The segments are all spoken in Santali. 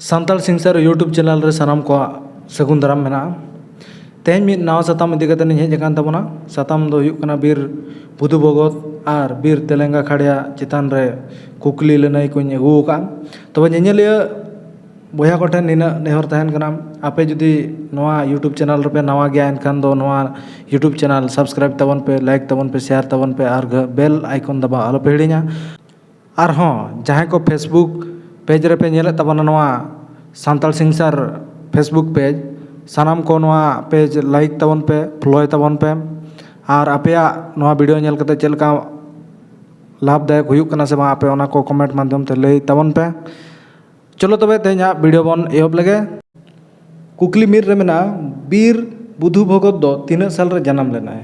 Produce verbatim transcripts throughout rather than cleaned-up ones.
ᱥᱟᱱᱛᱟᱲ ᱥᱤᱝᱥᱟᱨ YouTube ᱪᱮᱱᱮᱞ ᱨᱮ ᱥᱟᱱᱟᱢ ᱠᱚᱣᱟᱜ ᱥᱟᱹᱜᱩᱱ ᱫᱟᱨᱟᱢ ᱢᱮᱱᱟᱜᱼᱟ᱾ ᱛᱮᱦᱮᱧ ᱢᱤᱫ ᱱᱟᱣᱟ ᱥᱟᱛᱟᱢ ᱤᱫᱤ ᱠᱟᱛᱮ ᱤᱧ ᱦᱮᱡ ᱟᱠᱟᱱ ᱛᱟᱵᱚᱱᱟ᱾ ᱥᱟᱛᱟᱢ ᱫᱚ ᱦᱩᱭᱩᱜ ᱠᱟᱱᱟ ᱵᱤᱨ ᱵᱩᱫᱷᱩ ᱵᱷᱚᱜᱚᱛ ᱟᱨ ᱵᱤᱨ ᱛᱮᱞᱮᱝᱜᱟ ᱠᱷᱟᱲᱭᱟ ᱪᱮᱛᱟᱱ ᱨᱮ ᱠᱩᱠᱞᱤ ᱞᱟᱹᱱᱟᱹᱭ ᱠᱚᱧ ᱟᱹᱜᱩ ᱟᱠᱟᱫᱼᱟ᱾ ᱛᱚᱵᱮ ᱧᱮᱧᱮᱞᱤᱭᱟᱹ ᱵᱚᱭᱦᱟ ᱠᱚᱴᱷᱮᱱ ᱱᱤᱱᱟᱹᱜ ᱱᱮᱦᱚᱨ ᱛᱟᱦᱮᱱ ᱠᱟᱱᱟ, ᱟᱯᱮ ᱡᱩᱫᱤ ᱱᱚᱣᱟ YouTube ᱪᱮᱱᱮᱞ ᱨᱮᱯᱮ ᱱᱟᱣᱟ ᱜᱮᱭᱟ, ᱮᱱᱠᱷᱟᱱ ᱫᱚ ᱱᱚᱣᱟ YouTube ᱪᱮᱱᱮᱞ ᱥᱟᱵᱥᱠᱨᱟᱭᱤᱵ ᱛᱟᱵᱚᱱ ᱯᱮ, ᱞᱟᱭᱤᱠ ᱛᱟᱵᱚᱱ ᱯᱮ, ᱥᱮᱭᱟᱨ ᱛᱟᱵᱚᱱ ᱯᱮ ᱟᱨ ᱜᱷ-, ᱵᱮᱞ ᱟᱭᱠᱚᱱ ᱫᱟᱵᱟᱣ ᱟᱞᱚᱯᱮ ᱦᱤᱲᱤᱧᱟ᱾ ᱟᱨᱦᱚᱸ ᱡᱟᱦᱟᱸᱭ ᱠᱚ Facebook ᱯᱮᱡᱽ ᱨᱮᱯᱮ ᱧᱮᱞᱮᱫ ᱛᱟᱵᱚᱱᱟ ᱱᱚᱣᱟ ᱥᱟᱱᱛᱟᱲ ᱥᱤᱝᱥᱟᱨ Facebook ᱯᱮᱡᱽ, ᱥᱟᱱᱟᱢ ᱠᱚ ᱱᱚᱣᱟ ᱯᱮᱡᱽ ᱞᱟᱭᱤᱠ ᱛᱟᱵᱚᱱ ᱯᱮ, ᱯᱷᱚᱞᱳᱭ ᱛᱟᱵᱚᱱ ᱯᱮ᱾ ᱟᱨ ᱟᱯᱮᱭᱟᱜ ᱱᱚᱣᱟ ᱵᱷᱤᱰᱤᱭᱳ ᱧᱮᱞ ᱠᱟᱛᱮ ᱪᱮᱫ ᱞᱮᱠᱟ ᱞᱟᱵᱷᱫᱟᱭᱚᱠ ᱦᱩᱭᱩᱜ ᱠᱟᱱᱟ ᱥᱮ ᱵᱟᱝ, ᱟᱯᱮ ᱚᱱᱟ ᱠᱚ ᱠᱚᱢᱮᱱᱴ ᱢᱟᱫᱽᱫᱷᱚᱢ ᱛᱮ ᱞᱟᱹᱭ ᱛᱟᱵᱚᱱ ᱯᱮ᱾ ᱪᱚᱞᱚ ᱛᱚᱵᱮ ᱛᱮᱦᱮᱧᱟᱜ ᱵᱷᱤᱰᱤᱭᱳ ᱵᱚᱱ ᱮᱦᱚᱵ ᱞᱮᱜᱮ᱾ ᱠᱩᱠᱞᱤ ᱢᱤᱫ ᱨᱮ ᱢᱮᱱᱟᱜᱼᱟ, ᱵᱤᱨ ᱵᱩᱫᱷᱩ ᱵᱷᱚᱜᱚᱛ ᱫᱚ ᱛᱤᱱᱟᱹᱜ ᱥᱟᱞ ᱨᱮ ᱡᱟᱱᱟᱢ ᱞᱮᱱᱟᱭ?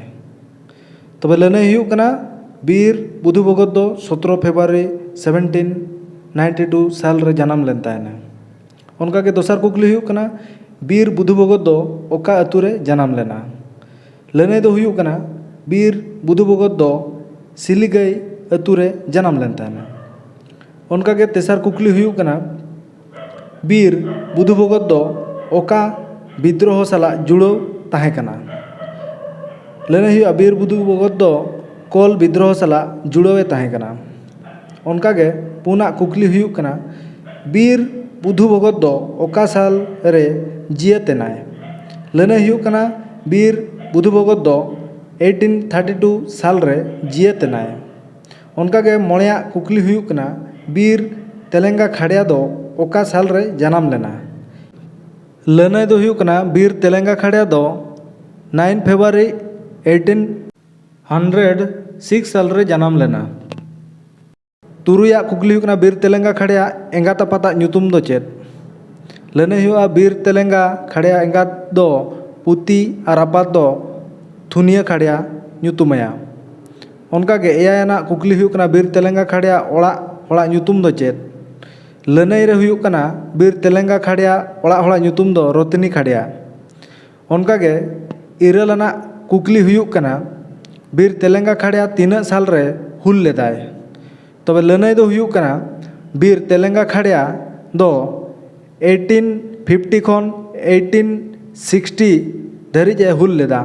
ᱛᱚᱵᱮ ᱞᱟᱹᱱᱟᱹᱭ ᱦᱩᱭᱩᱜ ᱠᱟᱱᱟ, ᱵᱤᱨ ᱵᱩᱫᱷᱩ ᱵᱷᱚᱜᱚᱛ ᱫᱚ ᱥᱚᱛᱨᱚ ᱯᱷᱮᱵᱽᱨᱩᱣᱟᱨᱤ ᱥᱮᱵᱷᱮᱱᱴᱤᱱ ᱱᱟᱭᱤᱱᱴᱤ ᱴᱩ ᱥᱟᱞ ᱨᱮ ᱡᱟᱱᱟᱢ ᱞᱮᱱ ᱛᱟᱦᱮᱱᱟ᱾ ᱚᱱᱠᱟᱜᱮ ᱫᱚᱥᱟᱨ ᱠᱩᱠᱞᱤ ᱦᱩᱭᱩᱜ ᱠᱟᱱᱟ, ᱵᱤᱨ ᱵᱩᱫᱷᱩ ᱵᱷᱚᱜᱚᱛ ᱫᱚ ᱚᱠᱟ ᱟᱹᱛᱩ ᱨᱮ ᱡᱟᱱᱟᱢ ᱞᱮᱱᱟ? ᱞᱟᱹᱱᱟᱹᱭ ᱫᱚ ᱦᱩᱭᱩᱜ ᱠᱟᱱᱟ, ᱵᱤᱨ ᱵᱩᱫᱷᱩ ᱵᱷᱚᱜᱚᱛ ᱫᱚ ᱥᱤᱞᱤᱜᱟᱹᱭ ᱟᱹᱛᱩ ᱨᱮ ᱡᱟᱱᱟᱢ ᱞᱮᱱ ᱛᱟᱦᱮᱱᱟ᱾ ᱚᱱᱠᱟᱜᱮ ᱛᱮᱥᱟᱨ ᱠᱩᱠᱞᱤ ᱦᱩᱭᱩᱜ ᱠᱟᱱᱟ, ᱵᱤᱨ ᱵᱩᱫᱷᱩ ᱵᱷᱚᱜᱚᱛ ᱫᱚ ᱚᱠᱟ ᱵᱤᱫᱽᱨᱳᱦᱚ ᱥᱟᱞᱟᱜ ᱡᱩᱲᱟᱹᱣ ᱛᱟᱦᱮᱸ ᱠᱟᱱᱟ? ᱞᱟᱹᱱᱟᱹᱭ ᱦᱩᱭᱩᱜᱼᱟ, ᱵᱤᱨ ᱵᱩᱫᱷᱩ ᱵᱷᱚᱜᱚᱛ ᱫᱚ ᱠᱳᱞ ᱵᱤᱫᱽᱨᱳᱦᱚ ᱥᱟᱞᱟᱜ ᱡᱩᱲᱟᱹᱣᱮ ᱛᱟᱦᱮᱸ ᱠᱟᱱᱟ᱾ ᱚᱱᱠᱟᱜᱮ ᱯᱩᱱᱟᱜ ᱠᱩᱠᱞᱤ ᱦᱩᱭᱩᱜ ᱠᱟᱱᱟ, ᱵᱤᱨ ᱵᱩᱫᱷᱩ ᱵᱷᱚᱜᱚᱛ ᱫᱚ ᱚᱠᱟ ᱥᱟᱞ ᱨᱮ ᱡᱤᱭᱟᱹᱛ ᱮᱱᱟᱭ? ᱞᱟᱹᱱᱟᱹᱭ ᱦᱩᱭᱩᱜ ᱠᱟᱱᱟ, ᱵᱤᱨ ᱵᱩᱫᱷᱩ ᱵᱷᱚᱜᱚᱛ ᱫᱚ ᱮᱭᱤᱴᱤᱱ ᱛᱷᱟᱨᱴᱤ ᱴᱩ ᱥᱟᱞ ᱨᱮ ᱡᱤᱭᱟᱹᱛ ᱮᱱᱟᱭ᱾ ᱚᱱᱠᱟᱜᱮ ᱢᱚᱬᱮᱭᱟᱜ ᱠᱩᱠᱞᱤ ᱦᱩᱭᱩᱜ ᱠᱟᱱᱟ, ᱵᱤᱨ ᱛᱮᱞᱮᱝᱜᱟ ᱠᱷᱟᱲᱭᱟ ᱫᱚ ᱚᱠᱟ ᱥᱟᱞ ᱨᱮ ᱡᱟᱱᱟᱢ ᱞᱮᱱᱟ? ᱞᱟᱹᱱᱟᱹᱭ ᱫᱚ ᱦᱩᱭᱩᱜ ᱠᱟᱱᱟ, ᱵᱤᱨ ᱛᱮᱞᱮᱝᱜᱟ ᱠᱷᱟᱲᱭᱟ ᱫᱚ nine February eighteen hundred six ᱥᱟᱞ ᱨᱮ ᱡᱟᱱᱟᱢ ᱞᱮᱱᱟ᱾ ᱛᱩᱨᱩᱭᱟᱜ ᱠᱩᱠᱞᱤ ᱦᱩᱭᱩᱜ ᱠᱟᱱᱟ, ᱵᱤᱨ ᱛᱮᱞᱮᱝᱜᱟ ᱠᱷᱟᱲᱭᱟ ᱮᱸᱜᱟᱛ ᱟᱯᱟᱛᱟᱜ ᱧᱩᱛᱩᱢ ᱫᱚ ᱪᱮᱫ? ᱞᱟᱹᱱᱟᱹᱭ ᱦᱩᱭᱩᱜᱼᱟ, ᱵᱤᱨ ᱛᱮᱞᱮᱝᱜᱟ ᱠᱷᱟᱲᱭᱟ ᱮᱸᱜᱟᱛ ᱫᱚ ᱯᱩᱛᱤ ᱟᱨ ᱟᱯᱟᱛ ᱫᱚ ᱛᱷᱩᱱᱤᱭᱟᱹ ᱠᱷᱟᱲᱭᱟ ᱧᱩᱛᱩᱢᱟᱭᱟ᱾ ᱚᱱᱠᱟᱜᱮ ᱮᱭᱟᱭ ᱟᱱᱟᱜ ᱠᱩᱠᱞᱤ ᱦᱩᱭᱩᱜ ᱠᱟᱱᱟ, ᱵᱤᱨ ᱛᱮᱞᱮᱝᱜᱟ ᱠᱷᱟᱲᱭᱟ ᱚᱲᱟᱜ ᱦᱚᱲᱟᱜ ᱧᱩᱛᱩᱢ ᱫᱚ ᱪᱮᱫ? ᱞᱟᱹᱱᱟᱹᱭ ᱨᱮ ᱦᱩᱭᱩᱜ ᱠᱟᱱᱟ, ᱵᱤᱨ ᱛᱮᱞᱮᱝᱜᱟ ᱠᱷᱟᱲᱭᱟ ᱚᱲᱟᱜ ᱦᱚᱲᱟᱜ ᱧᱩᱛᱩᱢ ᱫᱚ ᱨᱚᱛᱱᱤ ᱠᱷᱟᱲᱭᱟ᱾ ᱚᱱᱠᱟᱜᱮ ᱤᱨᱟᱹᱞ ᱟᱱᱟᱜ ᱠᱩᱠᱞᱤ ᱦᱩᱭᱩᱜ ᱠᱟᱱᱟ, ᱵᱤᱨ ᱛᱮᱞᱮᱝᱜᱟ ᱠᱷᱟᱲᱭᱟ ᱛᱤᱱᱟᱹᱜ ᱥᱟᱞ ᱨᱮ ᱦᱩᱞ ᱞᱮᱫᱟᱭ? ᱛᱚᱵᱮ ᱞᱟᱹᱱᱟᱹᱭ ᱫᱚ ᱦᱩᱭᱩᱜ ᱠᱟᱱᱟ, ᱵᱤᱨ ᱛᱮᱞᱮᱝᱜᱟ ᱠᱷᱟᱲᱭᱟ ᱫᱚ ᱮᱭᱤᱴᱤᱱ ᱯᱷᱤᱯᱴᱤ ᱠᱷᱚᱱ ᱮᱭᱤᱴᱤᱱ ᱥᱤᱠᱥᱴᱤ ᱫᱷᱟᱹᱨᱤᱡ ᱮ ᱦᱩᱞ ᱞᱮᱫᱟ᱾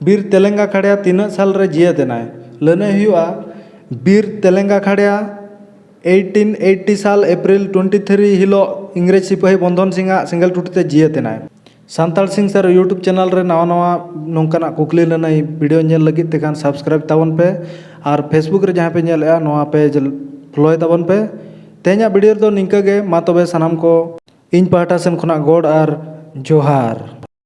ᱵᱤᱨ ᱛᱮᱞᱮᱝᱜᱟ ᱠᱷᱟᱲᱭᱟ ᱛᱤᱱᱟᱹᱜ ᱥᱟᱞ ᱨᱮ ᱡᱤᱭᱟᱹᱛ ᱮᱱᱟᱭ? ᱞᱟᱹᱱᱟᱹᱭ ᱦᱩᱭᱩᱜᱼᱟ, ᱵᱤᱨ ᱛᱮᱞᱮᱝᱜᱟ ᱠᱷᱟᱲᱭᱟ ᱮᱭᱤᱴᱤᱱ ᱮᱭᱤᱴᱤ ᱥᱟᱞ ᱮᱯᱨᱤᱞ ᱴᱩᱭᱮᱱᱴᱤ ᱛᱷᱨᱤ ᱦᱤᱞᱳᱜ ᱤᱝᱨᱮᱡᱽ ᱥᱤᱯᱟᱹᱦᱤ ᱵᱚᱱᱫᱷᱚᱱ ᱥᱤᱝ ᱟᱜ ᱥᱮᱸᱜᱮᱞ ᱴᱩᱴᱤ ᱛᱮ ᱡᱤᱭᱟᱹᱛ ᱮᱱᱟᱭ᱾ ᱥᱟᱱᱛᱟᱲ ᱥᱤᱝ ᱥᱟᱨ YouTube ᱪᱮᱱᱮᱞ ᱨᱮ ᱱᱟᱣᱟ ᱱᱟᱣᱟ ᱱᱚᱝᱠᱟᱱᱟᱜ ᱠᱩᱠᱞᱤ ᱞᱟᱹᱱᱟᱹᱭ ᱵᱷᱤᱰᱤᱭᱳ ᱧᱮᱞ ᱞᱟᱹᱜᱤᱫ ᱛᱮ ᱠᱷᱟᱱ ᱥᱟᱵᱥᱠᱨᱟᱭᱤᱵ ᱛᱟᱵᱚᱱ ᱯᱮ, ᱟᱨ Facebook ᱨᱮ ᱡᱟᱦᱟᱸ ᱯᱮ ᱧᱮᱞᱮᱫᱼᱟ ᱱᱚᱣᱟ ᱯᱮᱡᱽ ᱯᱷᱚᱞᱳᱭ ᱛᱟᱵᱚᱱ ᱯᱮ᱾ ᱛᱮᱦᱮᱧᱟᱜ ᱵᱷᱤᱰᱤᱭᱳ ᱨᱮᱫᱚ ᱱᱤᱝᱠᱟᱹ ᱜᱮ᱾ ᱢᱟ ᱛᱚᱵᱮ ᱥᱟᱱᱟᱢ ᱠᱚ ᱤᱧ ᱯᱟᱦᱴᱟ ᱥᱮᱱ ᱠᱷᱚᱱᱟᱜ ᱜᱚᱰ ᱟᱨ ᱡᱚᱦᱟᱨ᱾